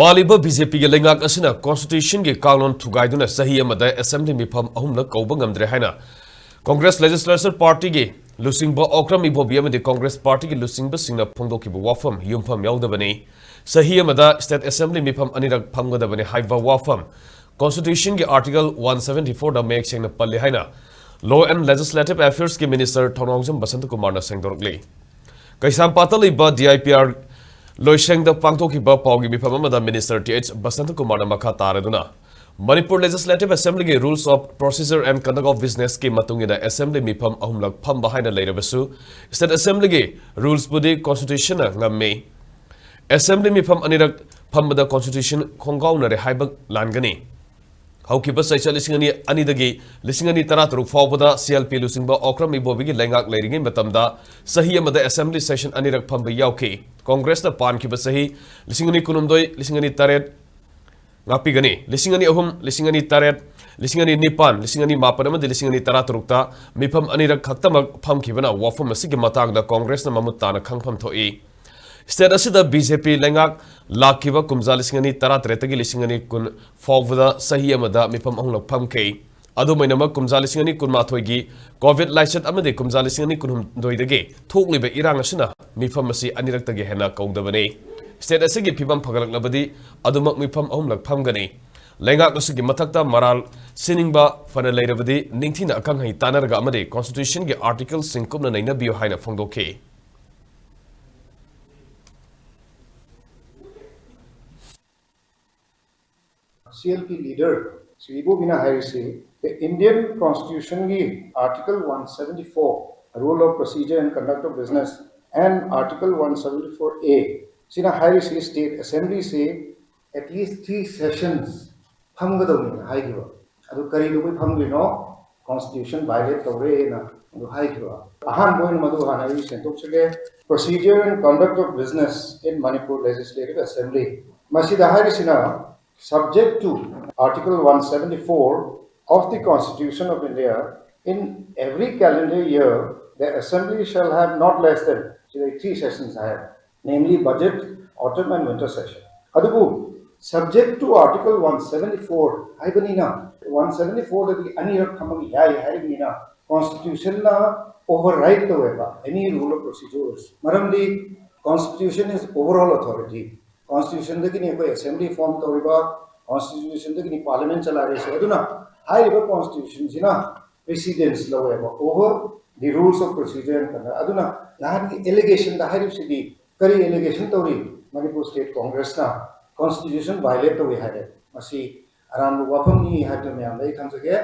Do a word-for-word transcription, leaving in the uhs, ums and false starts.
ꯄꯥꯜꯂꯤꯕ B J ꯄꯤꯒꯤ ꯂꯩꯉꯥꯛ ꯑꯁꯤꯅ constitutionꯒꯤ ꯀꯥꯡꯂꯣꯟ ꯊꯨꯒꯥꯏꯗꯨꯅ ꯆꯍꯤ ꯑꯃꯗ assembly ꯃꯤꯐꯝ ꯑꯍꯨꯝꯂꯛ ꯀꯧꯕ ꯉꯝꯗ꯭ꯔꯦ ꯍꯥꯏꯅ Congress Legislature Partyꯒꯤ ꯂꯨꯆꯤꯡꯕ ꯑꯣꯀ꯭ꯔꯝ ꯏꯕꯣꯕꯤ ꯑꯃꯗꯤ Congress Partyꯒꯤ ꯂꯨꯆꯤꯡꯕꯁꯤꯡꯅ ꯐꯣꯡꯗꯣꯛꯈꯤꯕ ꯋꯥꯐꯝ ꯌꯨꯝꯐꯝ ꯌꯥꯎꯗꯕꯅꯤ꯫ ꯆꯍꯤ ꯑꯃꯗ state assembly ꯃꯤꯐꯝ ꯑꯅꯤꯔꯛ ꯐꯝꯒꯗꯕꯅꯤ ꯍꯥꯏꯕ ꯋꯥꯐꯝ constitutionꯒꯤ article one seventy fourꯗ ꯃꯌꯦꯛ ꯁꯦꯡꯅ ꯄꯜꯂꯤ ꯍꯥꯏꯅ Law and Legislative Affairsꯀꯤ Minister ꯊꯧꯅꯥꯎꯖꯝ ꯕꯁꯟꯇꯀꯨꯃꯥꯔꯅ ꯁꯦꯡꯗꯣꯔꯛꯂꯤ꯫ ꯀꯩꯁꯥꯝꯄꯥꯠꯇ ꯂꯩꯕ D I P R ꯂꯣꯏꯁꯪꯗ ꯄꯥꯡꯊꯣꯛꯈꯤꯕ ꯄꯥꯎꯒꯤ ꯃꯤꯐꯝ ꯑꯃꯗ Minister T H ꯕꯁꯟꯇꯀꯨꯃꯥꯔꯅ ꯃꯈꯥ ꯇꯥꯔꯗꯨꯅ, Manipur Legislative Assemblyꯒꯤ Rules of Procedure and Conduct of Businessꯀꯤ ꯃꯇꯨꯡ ꯏꯟꯅ assembly ꯃꯤꯐꯝ ꯑꯍꯨꯝꯂꯛ ꯐꯝꯕ ꯍꯥꯏꯅ ꯂꯩꯔꯕꯁꯨ, state assemblyꯒꯤ rulesꯄꯨꯗꯤ constitutionꯅ ꯉꯝꯃꯤ꯫ Assembly ꯃꯤꯐꯝ ꯑꯅꯤꯔꯛ ꯐꯝꯕꯗ constitution ꯈꯣꯡꯒꯥꯎꯅꯔꯦ ꯍꯥꯏꯕ ꯂꯥꯟꯒꯅꯤ꯫ ꯍꯧꯈꯤꯕ ꯆꯩꯆꯠ ꯂꯤꯁꯤꯡ ꯑꯅꯤ ꯑꯅꯤꯗꯒꯤ ꯂꯤꯁꯤꯡ ꯑꯅꯤ ꯇꯔꯥꯇꯔꯨꯛ ꯐꯥꯎꯕꯗ C L P ꯂꯨꯆꯤꯡꯕ ꯑꯣꯀ꯭ꯔꯝ ꯏꯕꯣꯕꯤꯒꯤ ꯂꯩꯉꯥꯛ ꯂꯩꯔꯤꯉꯩ ꯃꯇꯝꯗ ꯆꯍꯤ ꯑꯃꯗ assembly session ꯑꯅꯤꯔꯛ ꯐꯝꯕ ꯌꯥꯎꯈꯤ꯫ Congressꯅ ꯄꯥꯟꯈꯤꯕ ꯆꯍꯤ ꯂꯤꯁꯤꯡ ꯑꯅꯤ ꯀꯨꯟꯍꯨꯝꯗꯣꯏ, ꯂꯤꯁꯤꯡ ꯑꯅꯤ ꯇꯔꯦꯠ, ꯉꯥꯛꯄꯤꯒꯅꯤ꯫ ꯂꯤꯁꯤꯡ ꯑꯅꯤ ꯑꯍꯨꯝ, ꯂꯤꯁꯤꯡ ꯑꯅꯤ ꯇꯔꯦꯠ, ꯂꯤꯁꯤꯡ ꯑꯅꯤ ꯅꯤꯄꯥꯟ, ꯂꯤꯁꯤꯡ ꯑꯅꯤ ꯃꯥꯄꯟ ꯑꯃꯗꯤ ꯂꯤꯁꯤꯡ ꯑꯅꯤ ꯇꯔꯥꯇꯔꯨꯛꯇ ꯃꯤꯐꯝ ꯑꯅꯤꯔꯛ ꯈꯛꯇꯃꯛ ꯐꯝꯈꯤꯕꯅ ꯋꯥꯐꯝ ꯑꯁꯤꯒꯤ ꯃꯇꯥꯡꯗ Congressꯅ ꯃꯃꯨꯠ ꯇꯥꯅ ꯈꯪꯐꯝ ꯊꯣꯛꯏ꯫ State ꯑꯁꯤꯗ B J P ꯂꯩꯉꯥꯛ ꯂꯥꯛꯈꯤꯕ ꯀꯨꯝꯖꯥ ꯂꯤꯁꯤꯡ ꯑꯅꯤ ꯇꯔꯥꯇꯔꯦꯠꯇꯒꯤ ꯂꯤꯁꯤꯡ ꯑꯅꯤ ꯀꯨꯟ ꯐꯥꯎꯕꯗ ꯆꯍꯤ ꯑꯃꯗ ꯃꯤꯐꯝ ꯑꯍꯨꯝꯂꯛ ꯐꯝꯈꯤ꯫ ꯑꯗꯨꯝ ꯑꯣꯏꯅꯃꯛ, ꯀꯨꯝꯖꯥ ꯂꯤꯁꯤꯡ ꯑꯅꯤ ꯀꯨꯟꯃꯥꯊꯣꯏꯒꯤ COVID ꯂꯥꯏꯆꯠ ꯑꯃꯗꯤ ꯀꯨꯝꯖꯥ ꯂꯤꯁꯤꯡ ꯑꯅꯤ ꯀꯨꯟꯍꯨꯝꯗꯣꯏꯗꯒꯤ ꯊꯣꯛꯂꯤꯕ ꯏꯔꯥꯡ ꯑꯁꯤꯅ ꯃꯤꯐꯝ ꯑꯁꯤ ꯑꯅꯤꯔꯛꯇꯒꯤ ꯍꯦꯟꯅ ꯀꯧꯗꯕꯅꯤ꯫ State ꯑꯁꯤꯒꯤ ꯐꯤꯕꯝ ꯐꯒꯠꯂꯛꯂꯕꯗꯤ ꯑꯗꯨꯃꯛ ꯃꯤꯐꯝ ꯑꯍꯨꯝꯂꯛ ꯐꯝꯒꯅꯤ꯫ ꯂꯩꯉꯥꯛ ꯑꯁꯤꯒꯤ ꯃꯊꯛꯇ ꯃꯔꯥꯜ ꯁꯤꯅꯤꯡꯕ ꯐꯅ ꯂꯩꯔꯕꯗꯤ ꯅꯤꯡꯊꯤꯅ ꯑꯈꯪ ꯑꯍꯩ ꯇꯥꯟꯅꯔꯒ ꯑꯃꯗꯤ constitutionꯒꯤ articleꯁꯤꯡ ꯀꯨꯞꯅ ꯅꯩꯅꯕꯤꯌꯨ ꯍꯥꯏꯅ ꯐꯣꯡꯗꯣꯛꯈꯤ꯫ C L P leader Shri ꯏꯕꯣꯕꯤꯅ ꯍꯥꯏꯔꯤꯁꯤ, the Indian Constitutionꯒꯤ Article one seventy four, Rule of Procedure and Conduct of Business, and Article one seventy four A ꯁꯤꯅ ꯍꯥꯏꯔꯤꯁꯤ state assemblyꯁꯤ at least three sessions ꯐꯝꯒꯗꯧꯅꯤꯅ ꯍꯥꯏꯈꯤꯕ꯫ ꯑꯗꯨ ꯀꯔꯤꯗꯨꯒꯤ ꯐꯝꯗꯣꯏꯅꯣ? Constitution violate ꯇꯧꯔꯦꯅ ꯑꯗꯨ ꯍꯥꯏꯈꯤꯕ꯫ ꯑꯍꯥꯟꯕ ꯑꯣꯏꯅ ꯃꯗꯨ ꯍꯥꯟꯅ ꯑꯩ ꯁꯦꯡꯗꯣꯛꯆꯒꯦ꯫ Procedure and Conduct of Business in Manipur Legislative Assembly꯫ ꯃꯁꯤꯗ ꯍꯥꯏꯔꯤꯁꯤꯅ, subject to Article one seventy four of the Constitution of India, in every calendar year the Assembly shall have not less than, ꯁꯤꯗꯩ three sessions high, namely budget, autumn and winter session꯫ ꯑꯗꯨꯕꯨ Subject to Article one seventy four ꯍꯥꯏꯕꯅꯤꯅ, one seventy ꯐꯣꯔꯗꯗꯤ ꯑꯅꯤꯔꯛ ꯐꯝꯕ ꯌꯥꯏ ꯍꯥꯏꯕꯅꯤꯅ, ꯀꯣꯟꯁꯇꯤꯇ꯭ꯌꯨꯁꯟꯅ over right ꯇꯧꯋꯦꯕ any rule of procedures. ꯃꯔꯝꯗꯤ constitution is overall authority. ꯀꯣꯟꯁꯇꯤꯇ꯭ꯌꯨꯁꯟꯗꯒꯤꯅꯤ ꯑꯩꯈꯣꯏ ꯑꯦꯁꯦꯝꯕ꯭ꯂꯤ ꯐꯣꯔꯝ ꯇꯧꯔꯤꯕ, ꯀꯣꯟꯁꯇꯤꯇ꯭ꯌꯨꯁꯟꯗꯒꯤꯅꯤ ꯄꯥꯔꯂꯤꯌꯥꯃꯦꯟ ꯆꯂꯥꯏꯔꯤꯁꯦ꯫ ꯑꯗꯨꯅ ꯍꯥꯏꯔꯤꯕ ꯀꯣꯟꯁꯇꯤꯇ꯭ꯌꯨꯁꯟꯁꯤꯅ ꯄ꯭ꯔꯤꯁꯤꯗꯦꯟꯁ ꯂꯧꯋꯦꯕ over the rules of procedure ꯍꯥꯏꯅ꯫ ꯑꯗꯨꯅ ꯅꯍꯥꯟꯒꯤ ꯑꯦꯂꯤꯒꯦꯁꯟꯗ ꯍꯥꯏꯔꯤꯕꯁꯤꯗꯤ ꯀꯔꯤ ꯑꯦꯂꯤꯒꯦꯁꯟ ꯇꯧꯔꯤ? ꯃꯅꯤꯄꯨꯔ ꯁ꯭ꯇꯦꯠ ꯀꯣꯡꯒ꯭ꯔꯦꯁꯅ ꯀꯣꯟꯁꯇꯤꯇ꯭ꯌꯨꯁꯟ ꯚꯥꯏꯑꯣꯂꯦꯠ ꯇꯧꯏ ꯍꯥꯏꯔꯦ꯫ ꯃꯁꯤ ꯑꯔꯥꯟꯕ ꯋꯥꯐꯝꯅꯤ ꯍꯥꯏꯕꯗꯨ ꯃꯌꯥꯝꯗ ꯑꯩ ꯊꯝꯖꯒꯦ꯫